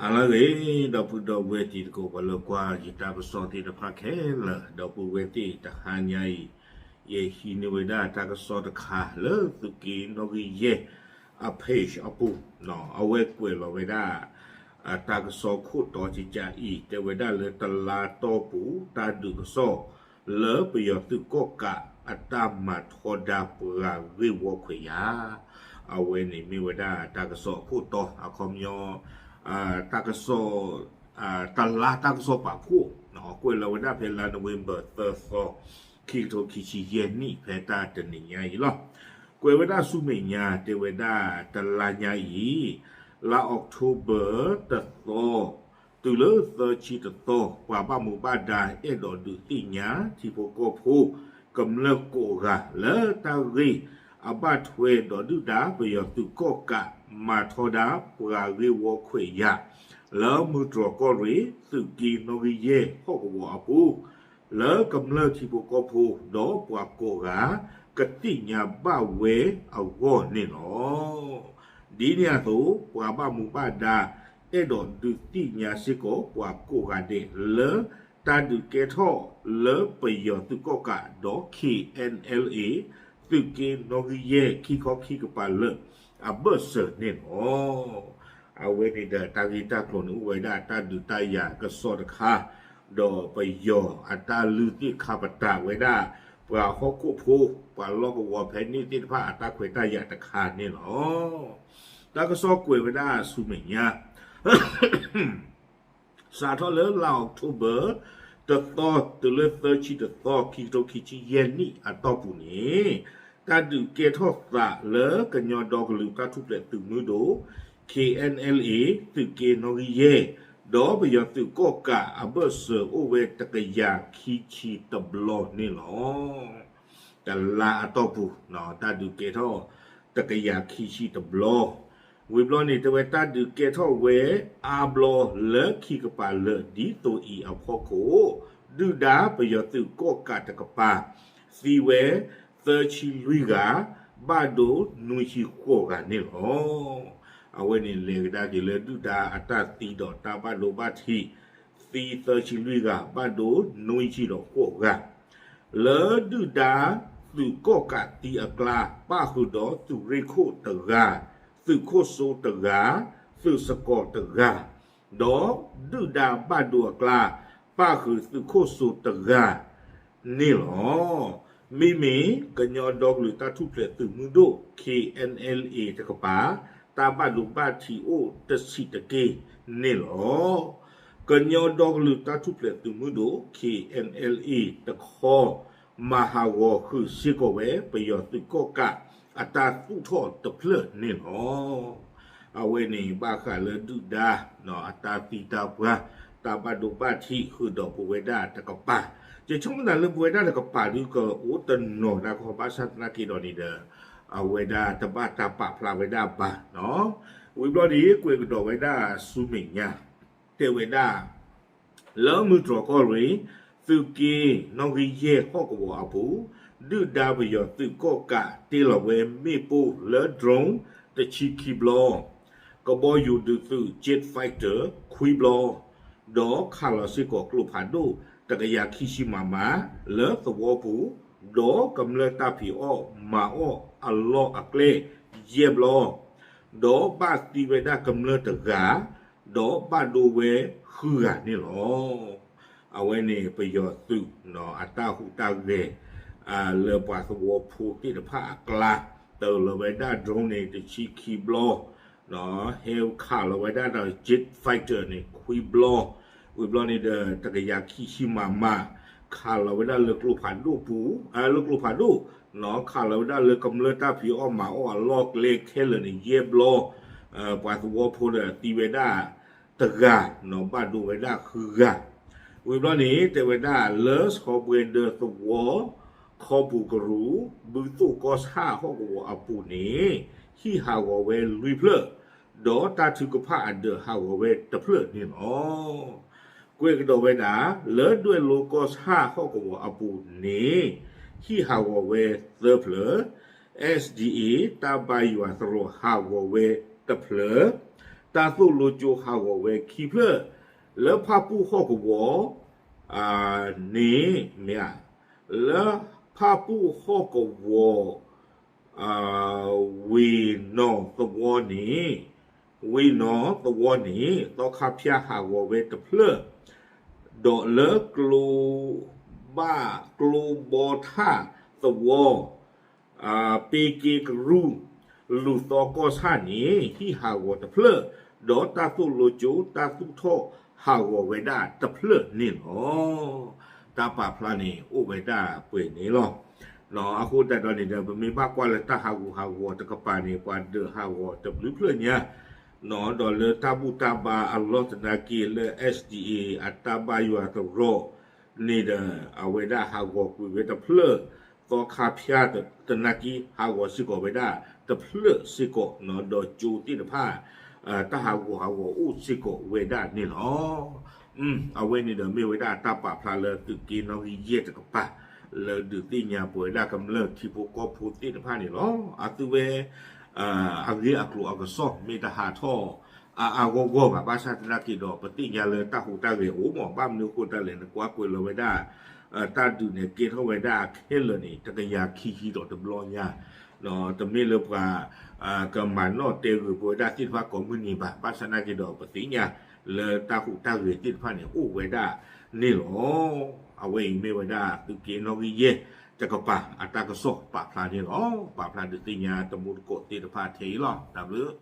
ဟါလၢအဂ့ၤ ဒီပုၢ်ဒီဝဲၢ်တံၤသကိး ပှၤလၢကွၢ်ယတၢ်ကစီၣ်သ့ၣ်တဖၣ်ခဲလၢာ်, ဒီပုၢ်ဝဲၢ်သ့ၣ်တဟါညါအံၤ, ယဟံးန့ၢ်ဝဲဒၣ်တၢ်ကစီၣ်တခါလၢသုးက့နီၣ်ဂံၢ်ယဲၢ်အ page အပူၤ, အဝဲကွဲးလီၤဝဲဒၣ် တၢ်ကစီၣ်ခိၣ်တီကကးအံၤ တဲဝဲဒၣ်လၢတလါတီၢ်ပူၤ တၢ်ဒုးကစီၣ် လၢပယီၤသုးကီၣ်ကးအတၢ်မၤထီဒါပှၤဂ့ၢ်ဝီခွဲးယာ်, အဝဲန့ၣ်မ့ၢ်ဝဲဒၣ်တၢ်ကစီၣ်အခိၣ်တီ အခီပညီ တၢ်ကစီၣ် တလါတၢ်ကစီၣ်ပာ်ဖှိၣ်, ကွဲးလီၤဝဲဒၣ်ဖဲလါနိၣ်ဝ့ဘၢၣ်သၢသီ, ခံကထိခံဆံယဲၢ်နံၣ် ဖဲတၢ်တနံၤညါအံၤလီၤ. ကွဲးဝဲဒၣ်ဆူမဲာ်ညါ တဲဝဲဒၣ်တလါညါအံၤ, လါအီးကထိဘၢၣ်တသီ တုၤလၢသၢဆံတသီ ပှၤဘၣ်မူဘၣ်ဒါအဲၣ်ဒိးဒုးသ့ၣ်ညါထံဖိကီၢ်ဖိ ကမျၢၢ်ကိးဂၤလၢတၢ်ဂ့ၢ်အဘၣ်ထွဲဒီးဒုၣ်ဒါပယီၤသုးကီၣ်ကး မၤထီဒါပှၤဂ့ၢ်ဝီခွဲးယာ် လၢမုၢ်တြီၢ်ကီၢ်ရ့ၣ် သုးက့နီၣ်ဂံၢ်ယဲၢ်ဟီၣ်ကဝီၤအပူၤ လၢကမျၢၢ်ထံဖိကီၢ်ဖိ ဒီးပှၤကိးဂၤ ကသ့ၣ်ညါဘၣ်ဝဲအဂီၢ်န့ၣ်လီၤ. ဒ်န့ၣ်အသိး ပှၤဘၣ်မူဘၣ်ဒါ အဲၣ်ဒိးဒုးသ့ၣ်ညါစ့ၢ်ကီးပှၤကိးဂၤဒဲးလၢ တၢ်ဒုးကဲထီၣ်လၢပယီၤသုးကီၣ်ကးဒီး K N L A သုးက့နီၣ်ဂံၢ်ယဲၢ် ခံခီခံကပၤလၢာ်အဘၢၣ်စၢၤန့ၣ်လီၤ. အဝဲန့ၣ်ဒီးတၢ်ဂ့ၢ်တၢ်ကျိၤန့ၣ် အိၣ်ဝဲဒၣ်တၢ်ဒုးတၢ်ယၤကစီၣ်တခါ, ဒီးပယီၤအတၢ်လုၢ်သ့ၣ်ခါပတာ်ဝဲဒၣ် ပှၤဟီၣ်ခိၣ်ဖိ ပှၤလီၢ်ကဝီၤဖဲန့ၣ်သ့ၣ်တဖၣ်အတၢ်ခွဲးတၢ်ယာ်တခါန့ၣ်လီၤ. တၢ်ကစီၣ်ကွဲးဝဲဒၣ်ဆူမဲာ်ညါ စးထီၣ်လၢလါအီးကထိဘၢၣ် တသီတုၤလၢသၢဆံတသီ ခံကထိခံဆံယဲၢ်နံၣ်အတီၢ်ပူၤန့ၣ်, တၢ်ဒုးကဲထီၣ်သးလၢကညီဒီကလုာ်တၢ်ထူၣ်ဖျဲးသုးမုၢ်ဒိၣ် K N L A သုးက့နီၣ်ဂံၢ်ယဲၢ် ဒီးပယီၤသုးကီၣ်ကးအဘၢၣ်စၢၤအိၣ်ဝဲတကယၤခံဆံတဘျီန့ၣ်လီၤ. တလါအတီၢ်ပူၤ တၢ်ဒုးကဲထီၣ် တကယၤခံဆံတဘျီ, ဝံၤဘျီန့ၣ် တဲဝဲတၢ်ဒုးကဲထီၣ်ဝဲအါဘျီလၢခံကပၤလၢာ်ဒ်သိးအံၤအဖီခိၣ်, ဒုၣ်ဒါပယီၤသုးကီၣ်ကးတကပၤ သံဝဲသၢဆံလွံၢ်ဂၤ, ဘၣ်ဒိနွံဆံဃိးဂၤန့ၣ်လီၤ. အဝဲန့ၣ်လဲၤကဒါက့ၤလၢဒုၣ်ဒါအတၢ်သံဒီးတၢ်ဘၣ်ဒိဘၣ်ထံး, သံသၢဆံလွံၢ်ဂၤ, ဘၣ်ဒိနွံဆံဒီးဃိးဂၤ လၢဒုၣ်ဒါသုးကီၣ်ကးသံအကျါ ပၣ်ဃုာ်ဒီးသုးရ့ၣ်ခိၣ်တဂၤ, သုးခိၣ်စိတဂၤ, သုးစကီၤတဂၤ, ဒီးဒုၣ်ဒါဘၣ်ဒိအကျါ ပၣ်ဃုာ်သုးခိၣ်စိတဂၤန့ၣ်လီၤ. မ့မ့ၢ်ကညီဒီကလုာ်တၢ်ထူၣ်ဖျဲးသုးမုၢ်ဒိၣ် K N L A တကပၤ တၢ်ဘၣ်ဒိဘၣ်ထံးအိၣ်တဆံးတက့ၢ်န့ၣ်လီၤ. ကညီဒီကလုာ်တၢ်ထူၣ်ဖျဲးသုးမုၢ်ဒိၣ် K N L A တခီ မၤဟးဂီၤဃုာ်စ့ၢ်ကီးဝဲ ပယီၤသုးကီၣ်ကးအတၢ်သူၣ်ထီၣ်တဖျၢၣ်န့ၣ်လီၤ. အဝဲန့ၣ်ဘၣ်ဃးလၢဒုၣ်ဒါ အတၢ်သံတၢ်ပှၢ် တၢ်ဘၣ်ဒိဘၣ်ထံးဃုာ်ဒီးပဝဲဒၣ်တကပၤ, ယဆိကမိၣ်သးလၢပဝဲဒၣ်တကပၤဒုးကအိၣ်တနီၤဒၣ်ကီ ဘၣ်ဆၣ်သနာ်က့ဒီးန့ၣ်ဒီး အဝဲဒၣ်တဘၣ်တၢ်ပာ်ဖျါဝဲဒၣ်ဘၣ်နီၤ. ဝံၤဘျီန့ၣ် ကွဲးကဒီးဝဲဒၣ်ဆူမဲာ်ညါ တဲဝဲဒၣ် လၢမုၢ်တြီၢ်ကီၢ်ရ့ၣ် သုးက့နီၣ်ဂံၢ်ယဲၢ်ဟီၣ်ကဝီၤအပူၤ, ဒုၣ်ဒါပယီၤသုးကီၣ်ကးတ့လီၤဝဲမ့ၣ်ပိၢ်လၢ drone တဆံခံဘျီ, ကဘီယူၤဒုးသုး jet fighter ခွံဘျီ, ဒီးခးလီၤစ့ၢ်ကီးကျိဖးဒိၣ် တကယၤခံဆံ မမ လၢသဝီပူၤ, ဒီးကမျၢၢ်တၢ်ဖံးအီၣ်မၤအီၣ်အလီၢ်အကျဲ ယဲၢ်ဘျီ, ဒီးဘၣ်သံဝဲဒၣ်ကမျၢၢ်တဂၤ, ဒီးဘၣ်ဒိဝဲဃုဂၤန့ၣ်လီၤ. အဝဲန့ၣ်ပယီၤသုး အတၢ်ဟူးတၢ်ဂဲၤ လၢပှၤသဝီဖိသ့ၣ်တဖၣ်အကျါ တ့လီၤဝဲဒၣ် drone န့ၣ် တဆံခံဘျီ, ဟဲခးလီၤဝဲဒၣ်ဒီး jet fighter န့ၣ် ခွံဘျီ, ဝံၤဘျီန့ၣ်ဒီး တကယၤခံဆံ မမ ခးလီၤဝဲဒၣ်လၢကျိဖးဒိၣ်ပူၤ, လၢကျိဖးဒိၣ်, ခးလီၤဝဲဒၣ်လၢကမျၢၢ်တၢ်ဖံးအီၣ်မၤအီၣ်အလီၢ်ကျဲခဲလၢာ်န့ၣ် ယဲၢ်ဘျီ, ပှၤသဝီဖိဒီးသံဝဲဒၣ်တဂၤ, ဘၣ်ဒိဝဲဒၣ်ဃုဂၤ, ဝံၤဘျီန့ၣ် တဲဝဲဒၣ်လၢဆီဘှဲဒၢသဝီ ခီပူၤကရူၢ် ဘုသိၣ်ကီၢ်ဆၣ်ဟီၣ်ကဝီၤအပူၤန့ၣ် ဟံၣ်ဟးဂီၤဝဲလွံၢ်ဖျၢၣ်, ဒီးတၢ်ထုကဖၣ်အဒၢးဟးဂီၤဝဲတဖျၢၣ်န့ၣ်လီၤ. ကွဲးကဒီးဝဲဒၣ် လၢဒွဲၣ်လိၤကီၢ်ဆၣ်ဟီၣ်ကဝီၤအပူၤန့ၣ် ဟံၣ်ဟးဂီၤဝဲသၢဖျၢၣ်, S D A တၢ်ဘါယွၤသရိာ်ဟးဂီၤဝဲတဖျၢၣ်, တၢ်သိၣ်လိကၠိဟးဂီၤဝဲခံဖျၢၣ်, လၢဖၣ်ပူၣ်ဟီၣ်ကဝီၤ န့ၣ် မ့ၢ်ဧါ, လၢဖၣ်ပူၣ်ဟီၣ်ကဝီၤ ဝ့ၢ်နီၢ်သဝီန့ၣ်, ဝ့ၢ်နီၢ်သဝီန့ၣ် သီခါဖၠါဟးဂီၤဝဲတဖျၢၣ်, ဒီးလၢကျိဘၣ်ကျိဘီထၣ်သဝီ ပ့က့ကရူၢ် လူၢ်သီကီၢ်ဆၣ်န့ၣ် ဟံၣ်ဟးဂီၤတဖျၢၣ်, ဒီးတၢ်သိၣ်လိကၠိတၢ်သူၣ်ထီၣ်ဟးဂီၤဝဲဒၣ်တဖျၢၣ်န့ၣ်လီၤ. တၢ်ပာ်ဖျါန့ၣ် အိၣ်ဝဲဒၣ်ပှဲၤန့ၣ်လီၤ. အဃိသတးဒီးန့ၣ်ဒီး ပမ့ၢ်ဘၣ်ကွၢ်လၢတၢ်ဟးဂူာ်ဟးဂီၤတကပၤန့ၣ် ပှၤဒုးဟးဂီၤတဘျုးဖျၢၣ်ညါ ဒီးလၢတၢ်ဘူၣ်တၢ်ဘါအလီၢ်သနာ်က့ လၢ SDA အတၢ်ဘၣ်ယွၤသရိာ်န့ၣ်ဒီး အဝဲဒၣ်ဟးဂီၤကွံာ်ဝဲတဖျၢၣ်, သီခါဖၠါသနာ်က့ ဟးဂီၤစ့ၢ်ကီးဝဲဒၣ်တဖျၢၣ်စ့ၢ်ကီး, ဒီးကၠိသ့ၣ်တဖၣ် တၢ်ဟးဂူာ်ဟးဂီၤအိၣ်စ့ၢ်ကီးဝဲဒၣ်န့ၣ်လီၤ. အဝဲန့ၣ်ဒီးမ့ၢ်ဝဲဒၣ်တၢ်ပာ်ဖျါလၢသုးက့နီၣ်ဂံၢ်ယဲၢ်တကပၤ လၢဒုးသ့ၣ်ညါပဝဲဒၣ်ကမျၢၢ်ထံဖိကီၢ်ဖိသ့ၣ်တဖၣ်န့ၣ်လီၤ. အသုဝဲ အဂ့ၢ်အကျိၤအကစီၣ်မ့ၢ်တဟးထီၣ် အါအါဂီၢ်ဂီၢ်ဘၣ်, ဘၣ်ဆၣ်သနာ်က့ဒီး ပသ့ၣ်ညါလၢတၢ်ဟူးတၢ်ဂဲၤအိၣ်မး, ဘၣ်မနုၤအဃိတၢ်လဲၣ် နကွၢ်ကွဲးလီၤဝဲဒၣ် တၢ်ဒုးန့ၣ် ကဲထီၣ်ဝဲဒၣ်ခဲလၢာ်န့ၣ် တကယၤခံဆံဒီးတဘျီညါ, တမ့ၢ်လၢပှၤ ကမၤနီၣ်တဲဂ့ၤပဝဲဒၣ်သ့ၣ်တဖၣ်ကိးမုၢ်နံၤဘၣ်, ဘၣ်ဆၣ်သနာ်က့ဒီး ပသ့ၣ်ညါလၢတၢ်ဟူးတၢ်ဂဲၤသ့ၣ်တဖၣ်န့ၣ် အိၣ်ဝဲဒၣ်န့ၣ်လီၤ. အဝဲအံၤမ့ၢ်ဝဲဒၣ်သုးက့နီၣ်ဂံၢ်ယဲၢ်တကပၤ အတၢ်ကစီၣ်ပာ်ဖျါန့ၣ်လီၤ. ပာ်ဖျါဒုးသ့ၣ်ညါတမူတကိးသ့ၣ်တဖၣ်ထဲအံၤလီၤ. တၢ်ဘျုး